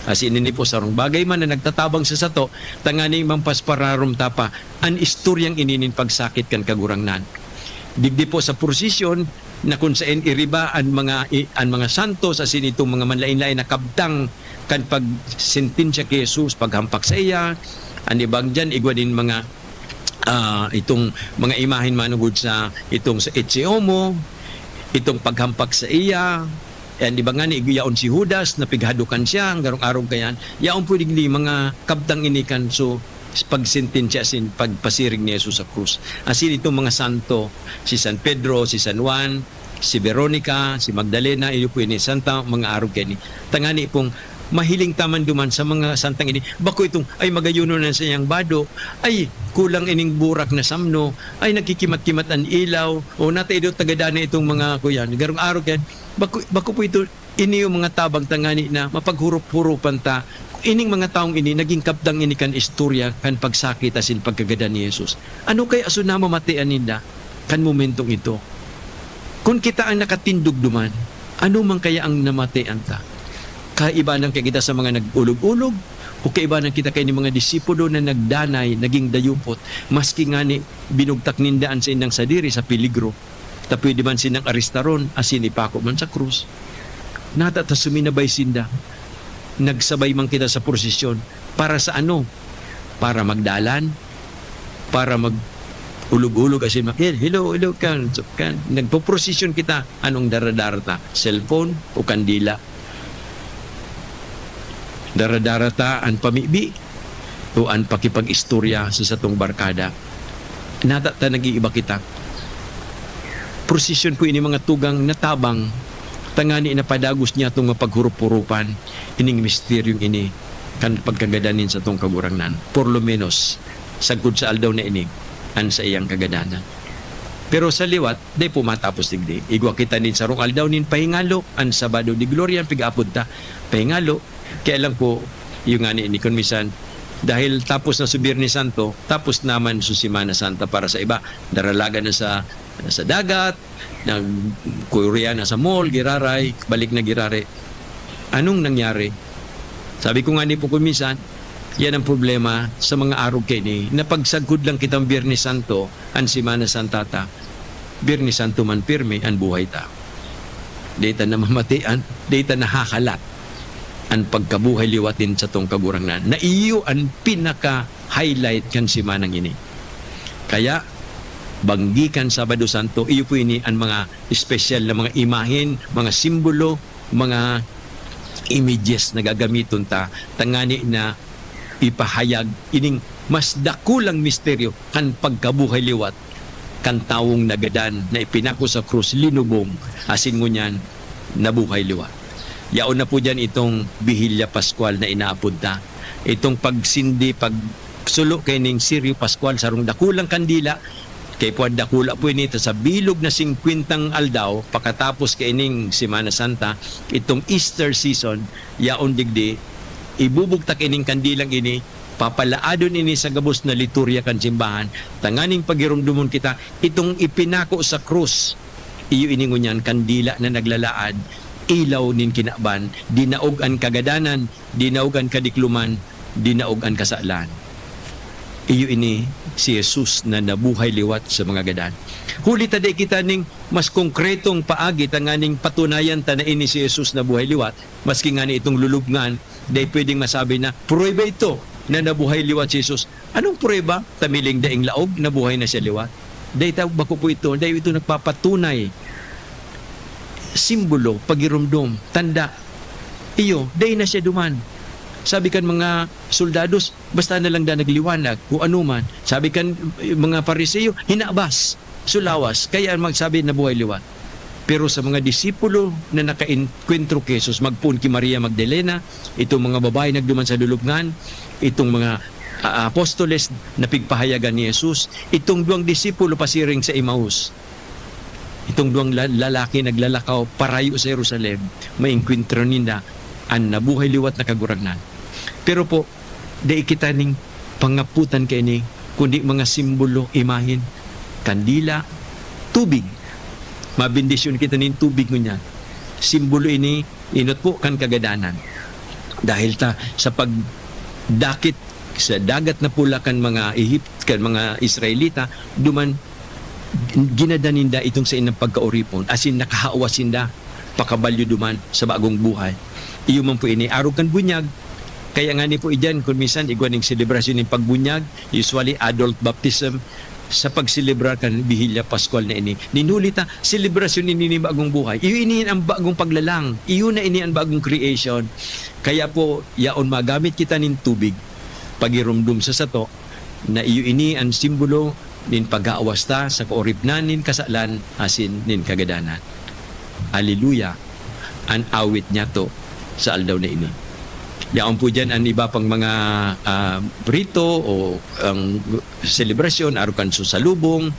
Asin ini po sarong bagay man na nagtatabang sa sato, tanganing mapaspararom ta pa an istoryang ini nin pagsakit kan Kagurangnan. Digdi po sa prosesyon na kun saen iriba an mga i-, an mga santos asin itong mga manlaen-laen na kabtang kan pagsentensya ki Jesus, paghampak saiya, an iba diyan igwa nin mga, ah, itong mga imahen manugod sa, itong sa Ecce Homo, itong paghampak saiya, an iba ngani igwa yaon si Judas, napighadokan siya, an garong arog kaiyan. Yaon po digdi mga kabtang ini kan so pagsentensya asin pagpasiring ni Jesus sa krus. Asin itong mga santo, si San Pedro, si San Juan, si Veronica, si Magdalena, iyo po ini, santa, mga arog kaini. Tangani pong mahiling ta man duman sa mga santang ini, bako itong, "Ay, magayunon an saiyang bado. Ay, kulang ining burak na samno. Ay, nagkikimat-kimat an ilaw. O, nataidot tagadan na itong mga kuyan." Garong arog yan. Bako, bako po ito, ini yung mga tabang tangani na mapaghurop-huropan ta. Ining mga taong ini, naging kabtang ini kan istorya kan pagsakit asin pagkagadan ni Jesus. Ano kaya so namamatean ninda kan momentong ito? Kun kita ang nakatindog duman, ano man kaya ang namatean ta? Kaibanan kaya kita sa mga nag-ulog-ulog? O kaibanan kita kaini mga disipulo na nagdanay, naging dayupot, maski ngani binugtak ninda an saindang sadiri sa peligro, ta pwede man sindang arestaron asin ipako man sa krus. Nata ta suminabay sinda, nagsabay man kita sa prosesyon. Para sa ano? Para magdalan? Para mag-ulog-ulog asin mag-, "Hello, hello," kan, kan, nagpoprosesyon kita. Anong daradara ta? Cellphone o kandila? Daradara ta an pamibi o an pakipag-istorya sa satong barkada? Nata ta nag-iiba kita. Prosesyon po ini mga tugang na tabang, tangani na padagos niya itong mapaghurop-huropan ining misteryong ini kan pagkagadan nin satong Kagurangnan. Por lo menos, sagkod sa aldaw na ini, an saiyang kagadanan. Pero sa liwat, dai po matapos digdi. Igwa kita nin sarong aldaw nin pahingalo, an Sabado de Gloria, an pig-aapod ta, pahingalo. Kaya lang po, yung nga ni, ni kun minsan, dahil tapos na sa Biyernes Santo, tapos naman sa Semana Santa para sa iba. Daralagan na sa, sa dagat, nagkuya na sa mall, giraray, balik na giraray. Anong nangyari? Sabi ko nga ni po kun minsan, yan ang problema sa mga arog kaini, na pagsagkod lang kitang Biyernes Santo, an Semana Santa ta, Biyernes Santo man pirmi an buhay ta. Dai ta namamatian, dai ta nahahalat an pagkabuhay liwat nin satong Kagurangnan, na iyo an pinaka-highlight kan semanang ini. Kaya, banggi kan Sabado Santo, iyo po ini an mga espesyal na mga imahen, mga simbolo, mga images na gagamiton ta, tangani na ipahayag ining mas dakulang misteryo kan pagkabuhay liwat kan tawong nagadan na ipinako sa krus, linubong, asin ngunyan nabuhay liwat. Yaon na po diyan itong Bihilya Pascual na inaapod ta. Itong pagsindi, pagsulo kaining Sirio Pascual, sarong dakulang kandila, Kay pwede dakula po ini, ta sa bilog na singkwentang aldaw, pakatapos kaining Semana Santa, itong Easter season, yaon digdi, ibubugtak ining kandilang ini, papalaadon ini sa gabos na liturya kan simbahan, tanganing pagiromdomon kita, itong ipinako sa krus. Iyo ini ngunyan, kandila na naglalaad, ilaw nin kinaban, dinaog an kagadanan, dinaog an kadikloman, dinaog an kasalan. Iyo ini si Jesus na nabuhay liwat sa mga gadan. Huli ta dai kita ning mas konkretong paagi tanganing patunayan ta na ini si Jesus na buhay liwat, maski ngani itong lulubngan, dai pwedeng masabi na pruweba ito na nabuhay liwat si Jesus. Anong pruweba? Ta miling daing laog, nabuhay na siya liwat. Dai ta, bako po ito, dai ito nagpapatunay. Simbolo, pagiromdom, tanda. Iyo, dai na siya duman. Sabi kan mga soldados, "Basta na lang da nagliwanag, kung ano man." Sabi kan, eh, mga Fariseo, "Hinabas, sulawas." Kaya magsabi, "Nabuhay liwat." Pero sa mga disipulo na nakaenkwentro ki Jesus, magpoon ki Maria Magdalena, itong mga babae nagduman sa lulubngan, itong mga, ah, apostoles na pigpahayagan ni Jesus, itong duwang disipulo pasiring sa Emmaus, itong duwang la-, lalaki naglalakaw parayo sa Jerusalem, maengkwentro ninda an nabuhay liwat na Kagurangnan. Pero po, dai kita ning pangaputan kaini, kundi mga simbolo, imahen, kandila, tubig. Mabendisyon kita nin tubig ngunyan. Simbolo ini, inot po, kan kagadanan. Dahil ta sa pagdakit sa Dagat na Pula kan mga Ehip-, kan mga Israelita, duman ginadan ninda itong saindang pagkaoripon, asin nakahawa sinda pakabalyo duman sa bagong buhay. Iyo man po ini, arog kan bunyag. Kaya ngani po iyan, kun minsan igwa ning selebrasyon nin pagbunyag, usually adult baptism, sa pagselebrar kan Bihilya Paskwal na ini. Nin huli ta, selebrasyon ini nin bagong buhay. Iyo ini an bagong paglalang. Iyo na ini an bagong creation. Kaya po, yaon magamit kita nin tubig, pagiromdom sa sato, na iyo ini an simbolo nin pag-aawas ta sa kaoripnan nin kasalan asin nin kagadanan. Aleluya! An awit niyato sa aldaw na ini. Yaon po diyan an iba pang mga, ah, rito o ang selebrasyon, arog kan susalubong,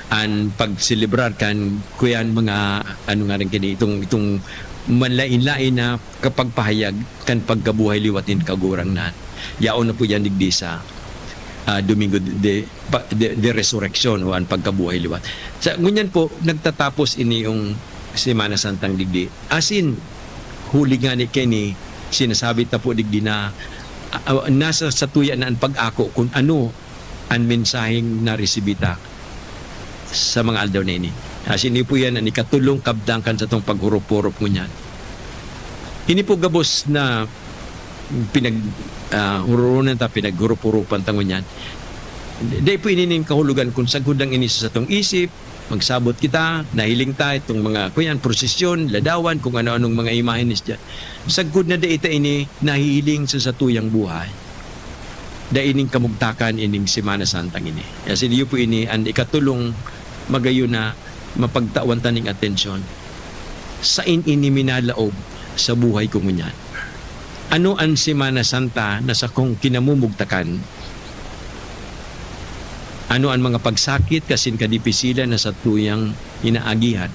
an pagselebrar kan kuyan mga, ano nga rin kini, itong, itong manlain-lain na kapagpahayag kan pagkabuhay liwat nin Kagurangnan. Yaon na po yan digdi sa, ah, Domingo de, pa, de, de Resurreccion o an pagkabuhay liwat. Sa ngunyan po, nagtatapos ini yung Semana Santang digdi. Asin, huli ngani kaini, sinasabi ta po digdi na, ah, nasa satuya na an pag-ako kun ano an mensaheng naresibi ta sa mga aldaw na ini. Asin ini po yan an ikatulong kabtang kan satong paghurop-hurop ngunyan. Ini po gabos na pinag, ah, huruhunan ta, pinaghurop-hurupan ta ngunyan. Dai po ini nin kahulogan kun sagkod lang ini sa satong isip, magsabot kita, nahiling ta itong mga, kuyan, prosesyon, ladawan, kung ano-anong mga imahen diyan. Sagkod na dai ta ini nahihiling sa satuyang buhay. Dai ning kamugtakan ining Semana Santang ini. Asin iyo po ini an ikatulong magayon na mapagtawan ta ning atensyon. Sain ini minalaog sa buhay ko ngunyan? Ano an Semana Santa na sakong kinamumugtakan? Ano an mga pagsakit asin kadipisilan na satuyang inaagihan?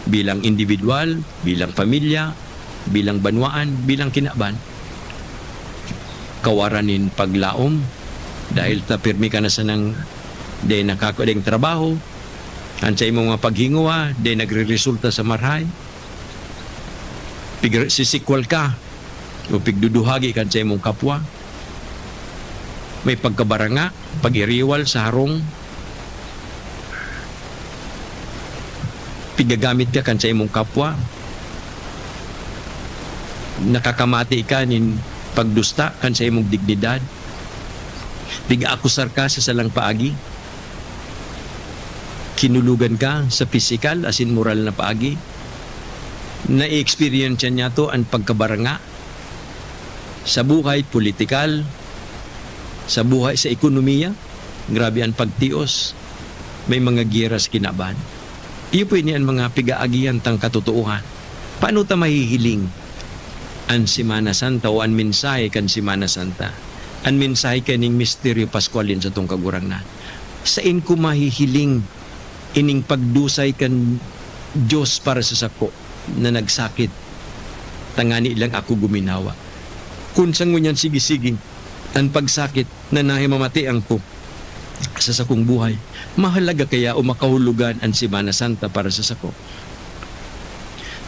Bilang indibidwal, bilang pamilya, bilang banwaan, bilang kinaban. Kawaran nin paglaom, dahil ta pirmi ka na sanang dai nakakua nin trabaho, an saimong mga paghingowa dai nagreresulta sa marahay, pig-, sisikwal ka o pigduduhagi kan saimong kapwa, may pagkabaranga, pag-iriwal sa harong, pigagamit ka kan saimong kapwa, nakakamati ka nin pagdusta kan saimong dignidad, pig-aakusar ka sa salang paagi, kinulogan ka sa pisikal asin moral na paagi, na-experience niyato an pagkabaranga sa buhay politikal, sa buhay sa ekonomiya, grabe an pagtios, may mga giyera sa kinaban. Iyo po ini an mga pig-aagihan tang katotoohan. Paano ta mahihiling an Semana Santa o an mensahe kan Semana Santa? An mensahe kaning misteryo paskwal nin satong Kagurangnan. Sain ko mahihiling ining pagdusay kan Dios para sa sako na nagsakit, tangani lang ako guminawa. Kun sa ngunyan sige-sige an pagsakit na nahimamatian ko sa sakong buhay, mahalaga kaya o makahulugan an Semana Santa para sa sako?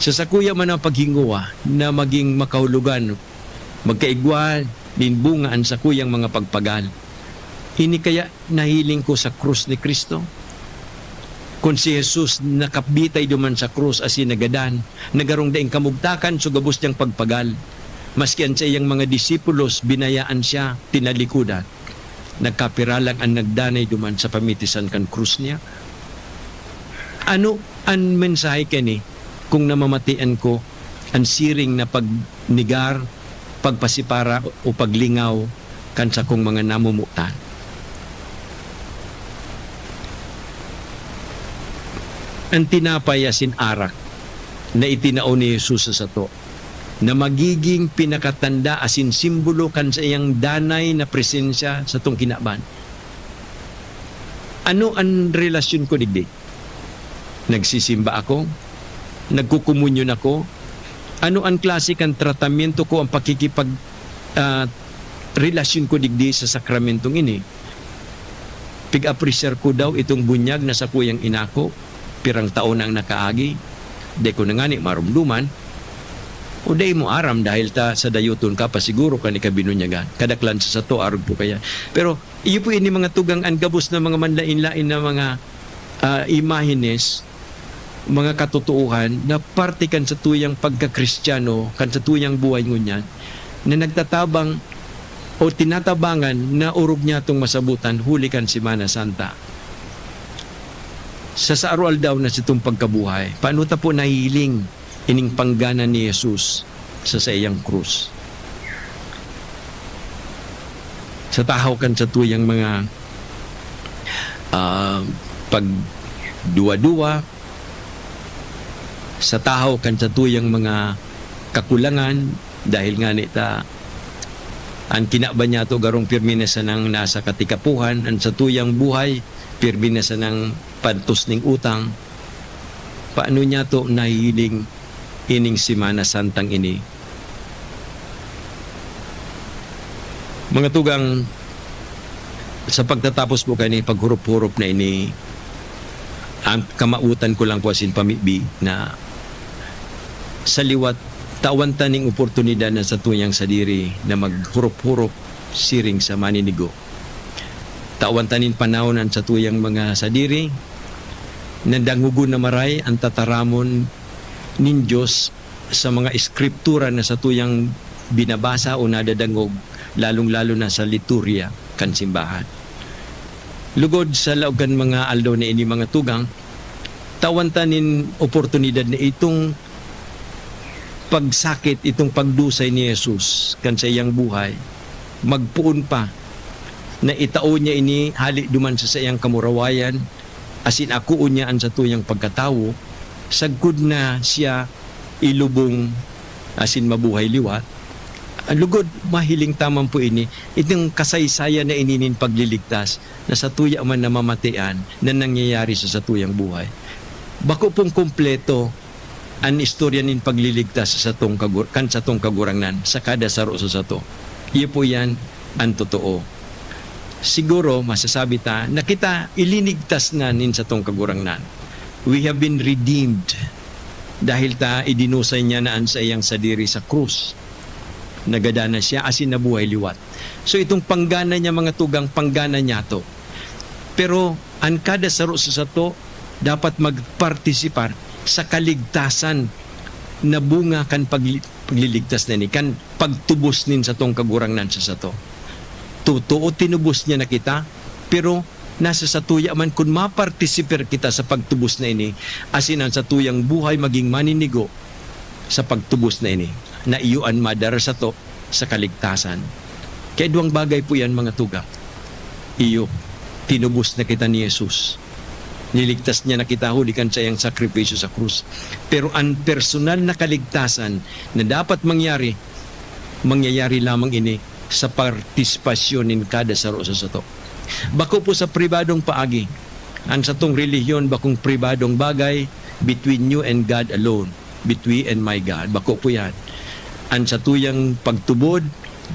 Sa sakuya man ang paghingowa na maging makahulugan, magkaigwa nin bunga an sakuyang mga pagpagal. Ini kaya nahiling ko sa krus ni Cristo? Kun si Jesus nakabitay duman sa krus asin nagadan, na garong daing kamugtakan so gabos niyang pagpagal, maski an saiyang mga disipulos binayaan siya, tinalikodan, nagkapira lang an nagdanay duman sa pamitisan kan krus niya. Ano an mensahe kaini kung namamatian ko an siring na pagnegar, pagpasipara o paglingaw kan sakong mga namomotan? An tinapay asin arak na itinao ni Jesus sa sato na magiging pinakatanda asin simbolo kan saiyang danay na presensya sa satong kinaban. Ano an relasyon ko digdi? Nagsisimba ako? Nagkukomunyon ako? Ano an klase kan tratamiento ko, an pakikipag, ah, relasyon ko digdi sa sakramentong ini? Pig-apresyar ko daw itong bunyag na sakuyang inako, pirang taon na an nakaagi, dai ko na ngani maromdoman, o dai mo aram dahil ta sadayoton ka pa siguro kan ikabinunyagan. Kadaklan sa sato, arog po kaya. Pero iyo po ini, mga tugang, an gabos na mga manlaen-laen na mga, ah, imahenes, mga katotoohan na parte kan satuyang pagka-Kristiyano, kan satuyang buhay ngunyan, na nagtatabang o tinatabangan na orog niyatong masabotan huli kan Semana Santa. Sa saro aldaw na sitong pagkabuhay, paano ta po nahihiling ining panggana ni Jesus sa saiyang krus? Sa tahaw kan satuyang mga, ah, pagduwa-duwa, sa tahaw kan satuyang mga kakulangan, dahil ngani ta, an kinaban niyato garong pirmi na sanang nasa katikapohan, an satuyang buhay, pirmi na sanang pantos ning utang. Paano niyato nahihiling ining Semana Santang ini? Mga tugang, sa pagtatapos po kani paghurop-hurop na ini, ang kamawotan ko lang po asin pamibi na sa liwat, tawan ta ning oportunidad na satuyang sadiri na maghurop-hurop siring sa maninigo. Tawan ta nin panahon an satuyang mga sadiri na dangogon na maray an tataramon nin Dios sa mga eskriptura na satuyang binabasa o nadadangog, lalong-lalo na sa liturya kan simbahan. Lugod sa laog kan mga aldaw na ini, mga tugang, tawan ta nin oportunidad na itong pagsakit, itong pagdusay ni Jesus kan saiyang buhay, magpoon pa na itao niya ini hale duman sa saiyang kamurawayan, asin akoon niya an satuyang pagkatawo, sagkod na siya ilubong asin mabuhay liwat. Lugod mahiling ta man po ini, itong kasaysayan na ini nin pagliligtas na satuya man namamatian na nangyayari sa satuyang buhay. Bako pong kompleto an istorya nin pagliligtas sa satong kagur-, kan satong Kagurangnan sa kada saro sa sato. Iyo po iyan an totoo. Siguro masasabi ta na kita ilinigtas na nin satong Kagurangnan. We have been redeemed dahil ta idinusay niya na an saiyang sadiri sa krus. Nagadan na siya asin nabuhay liwat. So, itong panggana niya, mga tugang, panggana niyato. Pero an kada saro sa sato dapat magpartisipar sa kaligtasan na bunga kan pagli-, pagliligtas na ini, kan pagtubos nin satong Kagurangnan sa sato. Totoo, tinubos niya na kita, pero nasa satuya man kun mapartisipar kita sa pagtubos na ini, asin an satuyang buhay maging maninigo sa pagtubos na ini, na iyo an madara sato sa kaligtasan. Kaya duwang bagay po iyan, mga tugang. Iyo, tinubos na kita ni Jesus. Niligtas niya na kita huli kan saiyang sakripisyo sa krus. Pero an personal na kaligtasan na dapat mangyari, mangyayari lamang ini sa partisipasyon nin kada saro sa sato. Bako po sa pribadong paagi. An satong relihiyon bakong pribadong bagay, between you and God alone, between and my God. Bako po yan. An satuyang pagtubod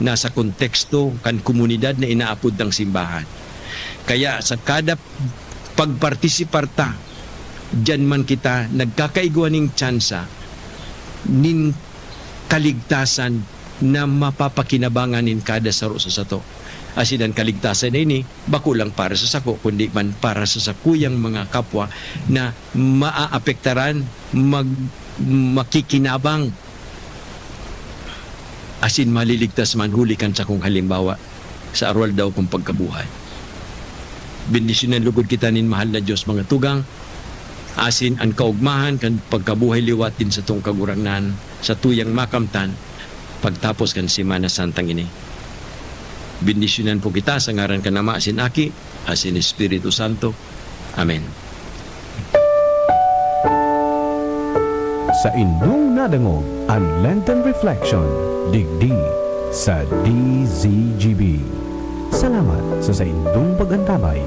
nasa konteksto kan komunidad na inaapod tang simbahan. Kaya sa kada pagpartisipar ta, diyan man kita nagkakaigwa ning tsansa nin kaligtasan na mapapakinabangan nin kada saro sa sato. Asin an kaligtasan na ini, bako lang para sa sako, kundi man para sa sakuyang mga kapwa na maaapektaran, mag-, makikinabang, asin maliligtas man huli kan sakong halimbawa sa aroaldaw kong pagkabuhay. Bendisyonan lugod kita nin mahal na Dios, mga tugang, asin an kaogmahan kan pagkabuhay liwat nin satong Kagurangnan satuyang makamtan pagtapos kan Semana Santang ini. Bendisyonan po kita sa ngaran kan Ama, asin Aki, asin Espiritu Santo. Amen. Saindong nadangog an Lenten Reflection digdi sa D Z G B. Salamat sa saindong pag-antabay.